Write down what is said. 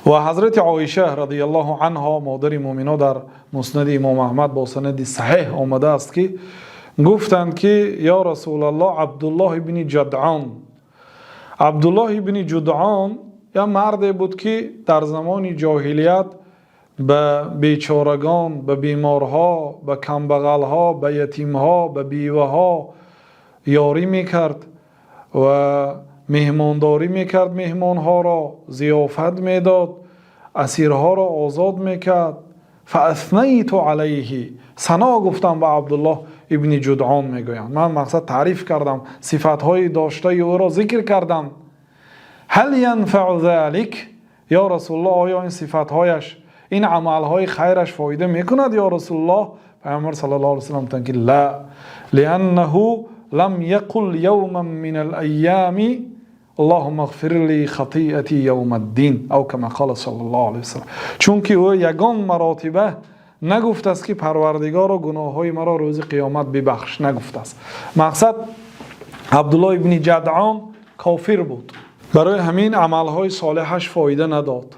Ва ҳазрати Оиша розияллоҳу анҳо, модари мӯъминон, дар Муснади Имом Аҳмад бо санади саҳеҳ омадааст, ки гуфтанд, ки: «Ё Расулаллоҳ, Абдуллоҳ ибни Ҷудъон, Абдуллоҳ ибни Ҷудъон як марде буд, ки дар замони ҷоҳилият ба бечорагон, ба беморҳо, ба камбағалҳо, ба ятимҳо, ба беваҳо ёрӣ мекард ва меҳмондорӣ мекард, меҳмонҳоро зиёфат медод, асирҳоро озод мекард. فأثنيت عليه, сано гуфтам ба Абдуллоҳ ибни Ҷудъон.» Мегӯянд, ман мақсад таъриф кардам, сифатҳои доштаи ӯро зикр кардам. هل ينفع ذلك, ё Расулуллоҳ? Оё ин сифатҳояш, ин амалҳои хайраш фоида мекунад, ё Расулуллоҳ? Паёмбар саллаллоҳу алайҳи васаллам гуфтанд, ки: لا، لأنه لم يقل يوما من الأيام اللهم اغفر لي خطيئتي يوم الدين، أو كما قال صلى الله عليه وسلم. Чунки ӯ ягон маротиба нагуфтааст, ки Парвардигоро, гуноҳҳои маро рӯзи қиёмат бибахш, нагуфтааст. Мақсад, Абдуллоҳ ибни Ҷадъон кофир буд, барои ҳамин амалҳои солеҳаш фоида надод.